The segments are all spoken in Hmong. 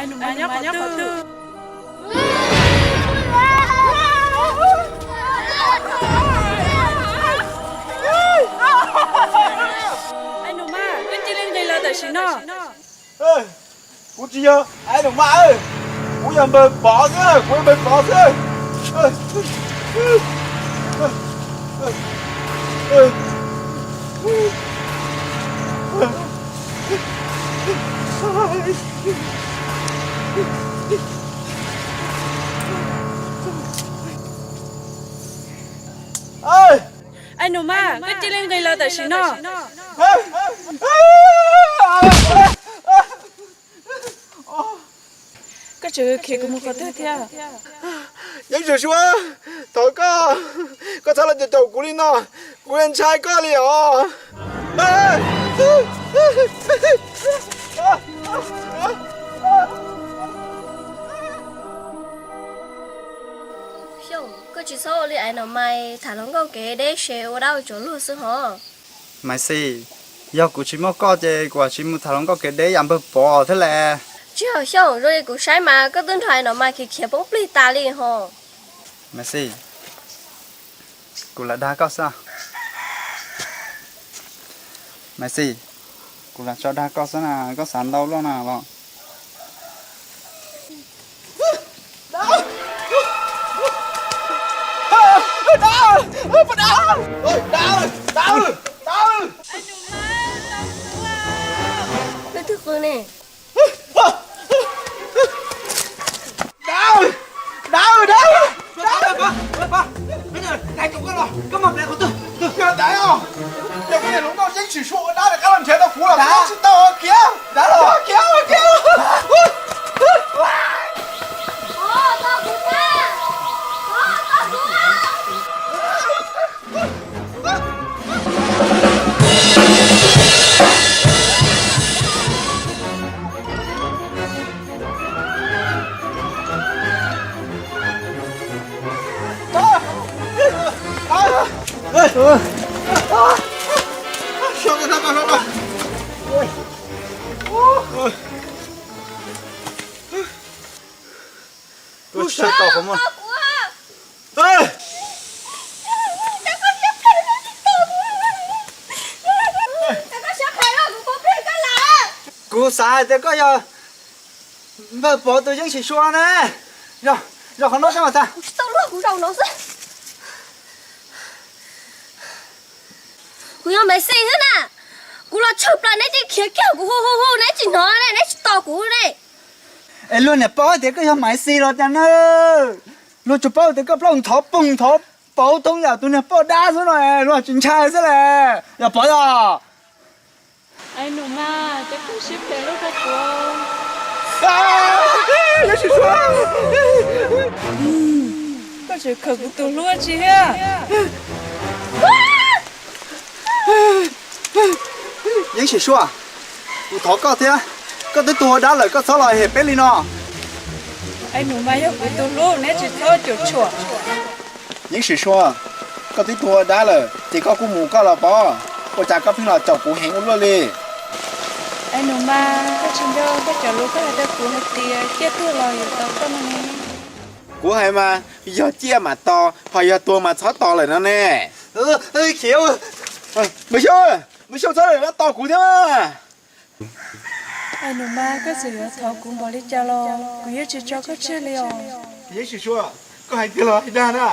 Nyob qhov twg? Nus Mas, koj cia li nqis los tam sim no. Kuv tsis yog Aib Nus Mas, kuv yog npawg Pov xwb, kuv yog npawg Pov xwb. Aib Nus Mas, koj cia li nqis los tam sim no. Koj tseem khiav kuv mus qhov twg thiab? Yeeb Swm Sua, thov koj, koj txhob los caum kuv li no, kuv ntshai koj li os. Xyooj, koj tsis txhob ua li Aib Nus Mas tham hluas nkauj kev deb, ua dab ua tsov luag xwb hos. Maiv Xis, yog kuv tsis muaj koj ces kuv tsis mus tham hluas nkauj kev deb yam npawg Pov thiab las. Tsis yog Xyooj, zoo li kuv saib mas koj twb nrog Aib Nus Mas khiav khiav poob plig tas li hos. Maiv Xis, kuv lam dag koj xwb. Maiv Xis, kuv lam tso dag koj xwb na, koj xav ntau luaj na los. Leej twg qw ne? Dab, dab, dab, dab. Yog dab os, yog koj niag hluas nkauj Yeeb Swm Sua ua dab rov qab los nrhiav tau kuv los kuv tsis tau khiav, khiav, khiav. Tuaj tshawb tau qhov muag. Kuv xav hais tias koj yog npawg Pov tus Yeeb Swm Sua ne. Zaum qhov no seb mas xav. Kuv tsis tau luag, kuv zaum no xwb. Kuv yog Maiv Xis xwb na. Kuv los tshwm plaws neb cia li khiav kiag, kuv hu hu hu neb tsis hnov ne, neb tsis tos kuv ne. Es luag niam paub tias koj yog Maiv Xis los cas na? Luag tsuas paub tias koj plaub nthov poog nthov pauv thoob yam tus niag poj dab xwb no, luag tsis ntshai xwb las. Yog Pov yog. Aib Nus Mas, koj tseem khawm kuv tus hlub tsi thiab? Yeeb Swm Sua, kuv thov koj thiab, koj twb tuag ua dab lawm koj txhob los hem peb li no. Aib Nus Mas yog kuv tus hlub, neb tsis txhob cuam tshuam. Yeeb Swm Sua, koj twb tuag ua dab lawm ces koj kuj mus koj los pob, ua cas koj pheej los caum kuv heev ua luaj li? Aib Nus Mas, koj tsis nco koj cov lus koj hais rau kuv hais tias ciaj tuag los yuav tos koj no ne. Kuv hais mas, yog ciaj mam tos, ho yog tuag mas txhob tos lawm no ne. Npawg Xyooj, Npawg Xyooj txhob tos kuv thiab mas. Aib Nus Mas, koj txawm yuav thov kuv npaum li cas los kuv yeej tsis tso koj tseg li os. Yeeb Swm Sua, koj hais tiag los hais dag na?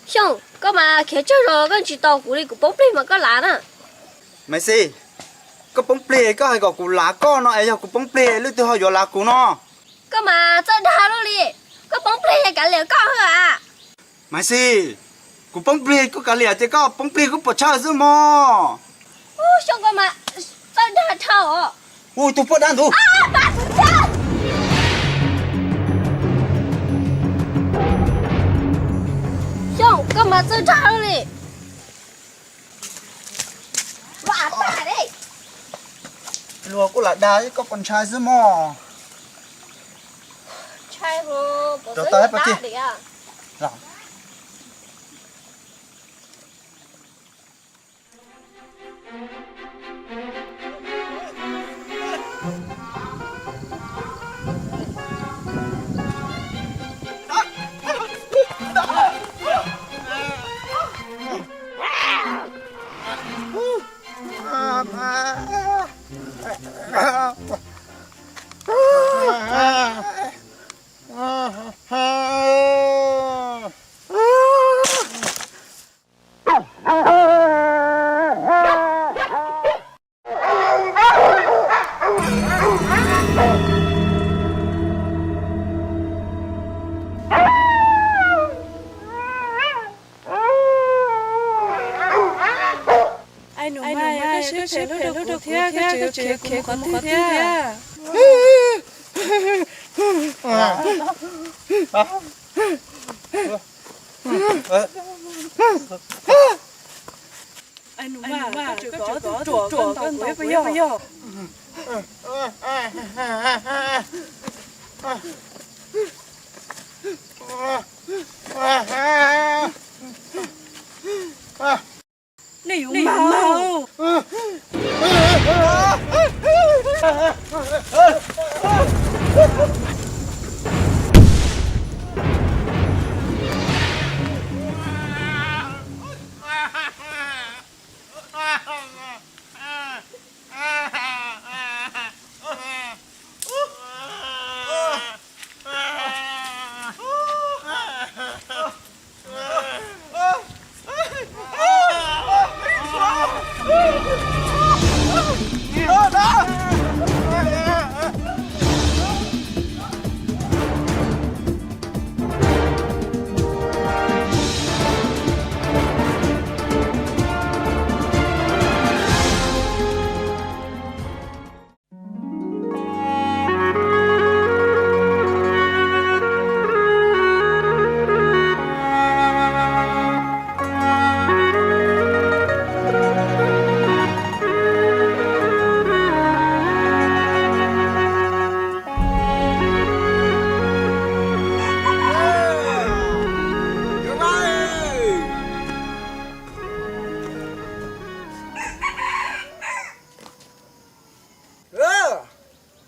Xyooj, koj mas khiav tsawg zog koj tsis tos kuv li, kuv poob plig mas koj lav na. Maiv Xis, koj poob plig koj hais kom kuv lav koj no es yog kuv poob plig leej twg ho yuav lav kuv no? Koj mas txawj dag luaj li, koj poob plig kav liam koj hwj a. Maiv Xis, kuv poob plig koj kav liam ces koj poob plig kuj puas tshawj xwb mog. Xyoo koj mas txawj dag dhau os. Ua tus poj dab ntawd. Ab, ab, ab. Txawj tag li. Luag kuj lam dag, koj puas ntshai xwb mog? Rau tau pab ke. Ai nus, koj siab phem hlub rau kuv thiab, koj tseem yuav khiav kuv mus qhov twg thiab? Ai nus, koj tseem kov tus ruam, koj ntaus kuv ib puas yog? Nej yuav mag.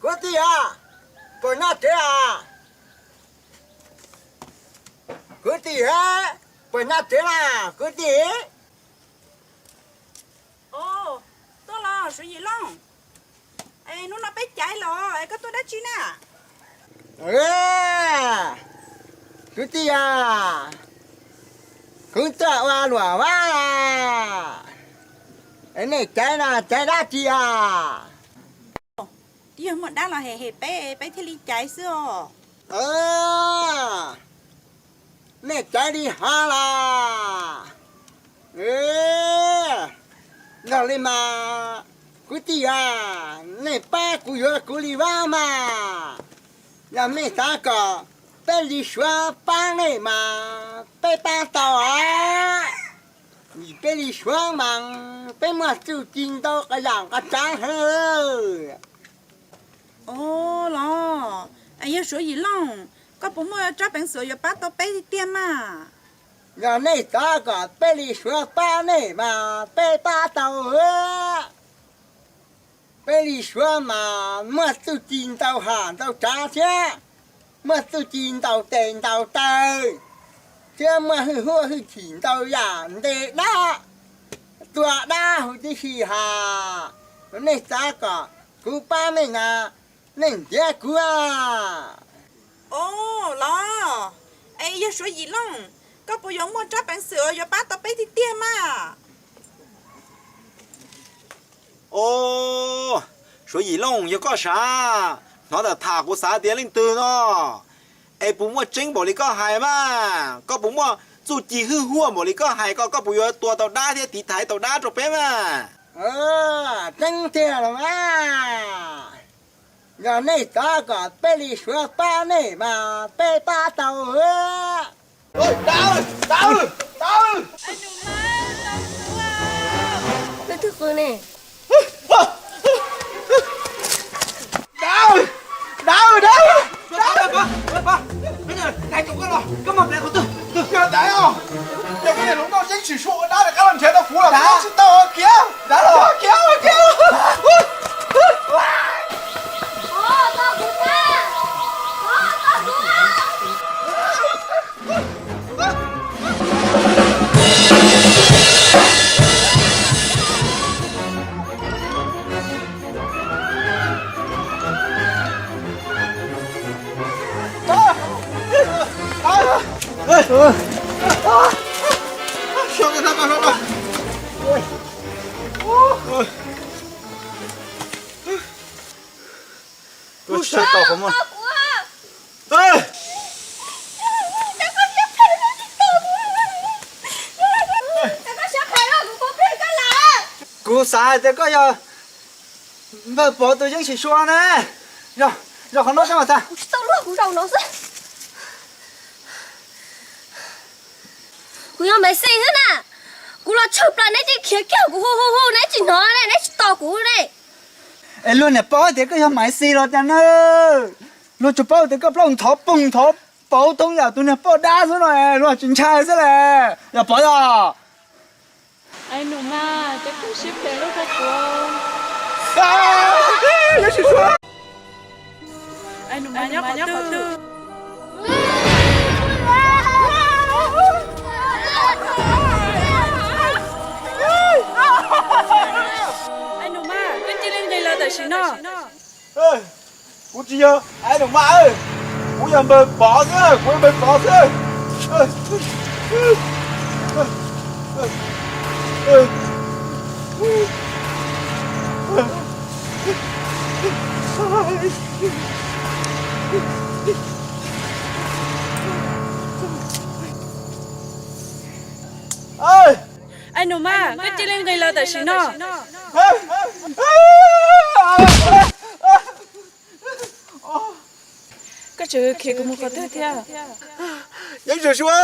Kwv tij a, puas nyob tsev a? Kwv tij a, puas nyob tsev na kwv tij? Tuaj los Suav Yim Looj. Es hnub no peb caiv los es koj tuaj dab tsi na? Kwv tij a, kuv tuaj ua luam vab. Nej caiv no caiv dab tsi a? Twb yog muaj dab los hem hem peb, peb thiaj li caiv xwb os. Nej caiv li hov los? Yog li mas kwv tij a, nej pab kuv yuav kuv li vab mas. Yog nej xav kom peb li Suav pab nej mas peb pab tau a. Vim peb li Suav mas peb muaj txuj ci ntau qhov yam qhov tsav heev. Os los, yog Suav Yim Looj, koj puas muaj rab peev xwm yuav pab tau peb tiag tiag mas? Yog nej xav kom peb li Suav pab nej mas peb pab tau. Peb li Suav mas muaj txuj ci ntau ham ntau tsav thiab, muaj txuj ci ntaus tes ntaus taw, thiab muaj hwj huam hwj chim ntau yam ntes dab, tua dab huv tib si has. Nej xav kom kuv pab nej na, nej ntiav kuv a. Os los, es yog Suav Yim Looj, koj puas yuav muaj rab peev xwm uas yuav pab tau peb tiag tiag mas? Os, Suav Yim Looj, yog koj sav, hnov ntawm tham kuv xav tias leej twg no. Es puas muaj tseeb npaum li koj hais mas? Koj puas muaj txuj ci hwj huam npaum li koj hais, koj, koj puas yuav tua tau dab thiab tiv thaiv tau dab rau peb mas? Tseeb tiag los mas. Yog nej xav kom peb li Suav pab nej mas peb pab tau. Dab, dab, dab, Pw ne. Dab, dab, dab, dab. Yog dab os, yog koj niam hluas nkauj Yeeb Sim Sua ua dab rov qab los nrhiav tau kuv los kuv tsis tau khiav. Dab los khiav, khiav. Kuv sawv tau qhov muag. Kuv xav hais tias koj yog npawg Pov tus Yeeb Sim Sua ne. Zaum qhov no saib mas tag. Kuv tsis tau luag, kuv zaum no xwb. Kuv yog Maiv Xis xwb na. Kuv los tsawg plaws neb cia li khiav kiag, kuv hu hu hu neb tsis hnov ne, neb tsis tos kuv ne. Es luag niam paub tias koj yog Maiv Xis los cas na. Luag tsuas paub tias koj plaub nthov poog nthov pauv toob yam tus niag poj dab xwb no, luag tsis ntshai xwb las. Yog Pov yog? Ai nus mas, ces koj siab phem lub koj puav. Ai nus mas, nyob qhov twg? Ai nus mas, koj cia li nqis los tam sim no. Kuv tsis yog Ai Nus Mas, kuv yog npawg Pov xwb, kuv yog npawg Pov xwb. Ai Nus Mas, koj cia li nqis los tam sim no. Koj tseem khiav kuv mus qhov twg thiab? Yeeb Sim Sua,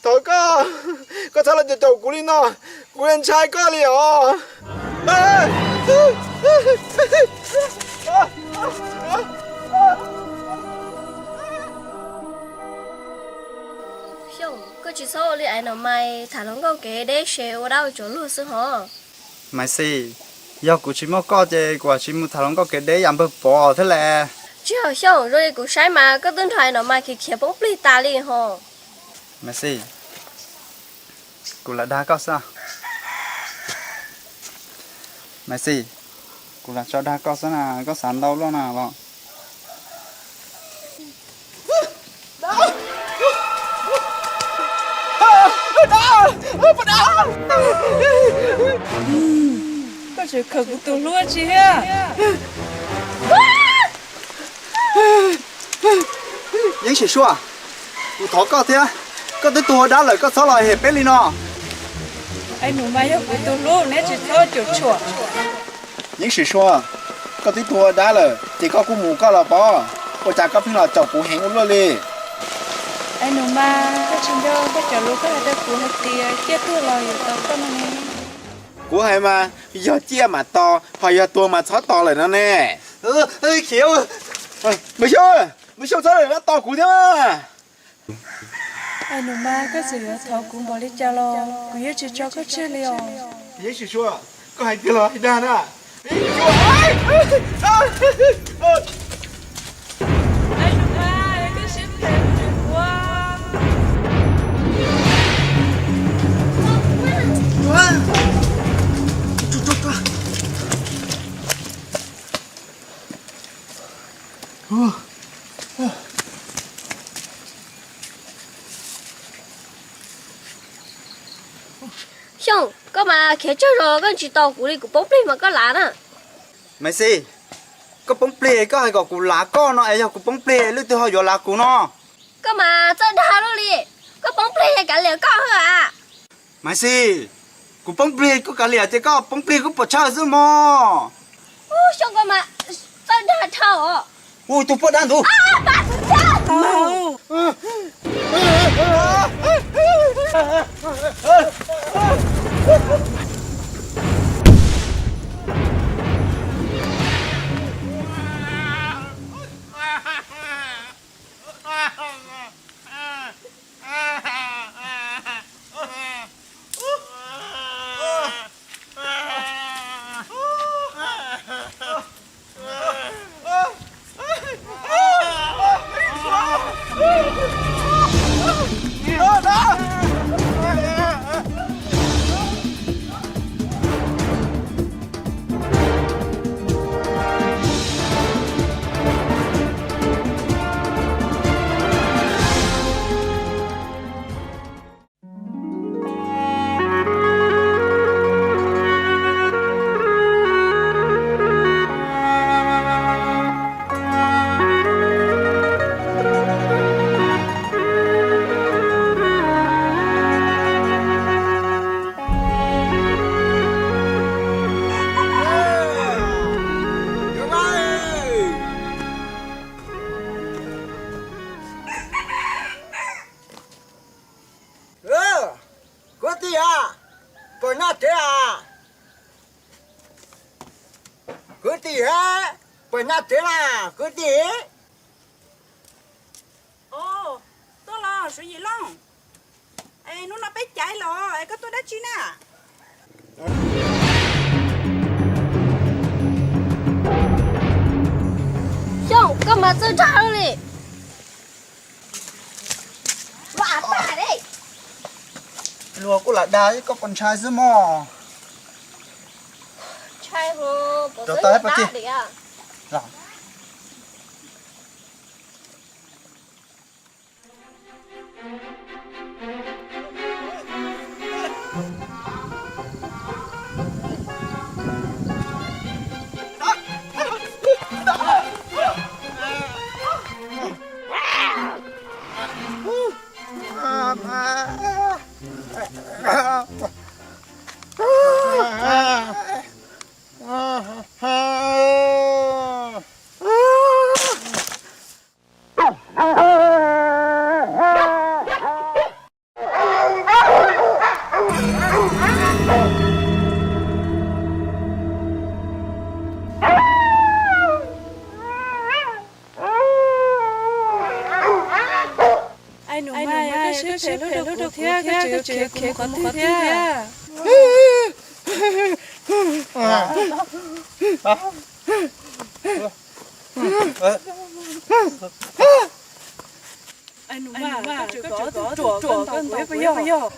thov koj, koj txhob los caum kuv li no, kuv ntshai koj li os. Xyooj, koj tsis txhob ua li Ai Nus Mas tham hluas nkauj kev deb se ua dab ua tsov luag xwb hos. Maiv Xis, yog kuv tsis muaj koj ces kuv tsis mus tham hluas nkauj kev deb yam npawg Pov thiab las. Tsis yog Xyooj, zoo li kuv saib mas koj twb nrog Ai Nus Mas khiav khiav poob plig tas li hos. Maiv Xis, kuv lam dag koj xwb. Maiv Xis, kuv lam tso dag koj xwb na, koj xav ntau luaj na los. Koj tseem khawm kuv tus hlub tsi thiab? Yeeb Sim Sua, kuv thov koj thiab, koj twb tuag ua dab lawm koj txhob los hem peb li no. Ai Nus Mas yog kuv tus hlub, neb tsis txhob cuam tshuam. Yeeb Sim Sua, koj twb tuag ua dab lawm ces koj kuj mus koj los pov, ua cas koj pheej los caum kuv heev ua luaj li? Ai Nus Mas, koj tsis nco koj cov lus koj hais rau kuv hais tias ciaj tuag los yuav tos koj no ne. Kuv hais mas, yog ciaj mas tos, ho yog tuag mas txhob tos lawm no ne. Khiav, Npawg Xyooj, Npawg Xyooj txhob tos kuv thiab. Ai Nus Mas, koj txawm yuav thov kuv npaum li cas los kuv yeej tsis tso koj tseg li os. Yeeb Sim Sua, koj hais tiag los hais dag na? Yeeb Sim Sua, Ai Nus Mas, koj siab phem kuv. Xyooj, koj mas khiav tsawg zog koj tsis tos kuv li, kuv poob plig mas koj lav na. Maiv Xis, koj poob plig koj hais kom kuv lav koj no es yog kuv poob plig leej twg ho yuav lav kuv no? Koj mas txawj dag luaj li, koj poob plig kav liam koj hwj a. Maiv Xis, kuv poob plig koj kav liam ces koj poob plig kuj puas tshawj xwb mog. Xyooj, koj mas txawj dag dhau os. Ua tus poj dab ntawd. Ab, pab kuv thiab. Maum. Puas nyob tsev a? Kwv tij, puas nyob tsev na kwv tij? Tuaj los Suav Yim Looj. Es hnub no peb caiv los es koj tuaj dab tsi na? Xyooj, koj mas txawj dag li. Luag kuj lam dag, koj puas ntshai xwb mog? Rau tau pov tseg. Ai nus mas, koj siab phem hlub rau kuv thiab, koj tseem yuav khiav kuv mus qhov twg thiab? Ai nus mas, koj tseem kov ruam koj ntaus kuv ib puas yog?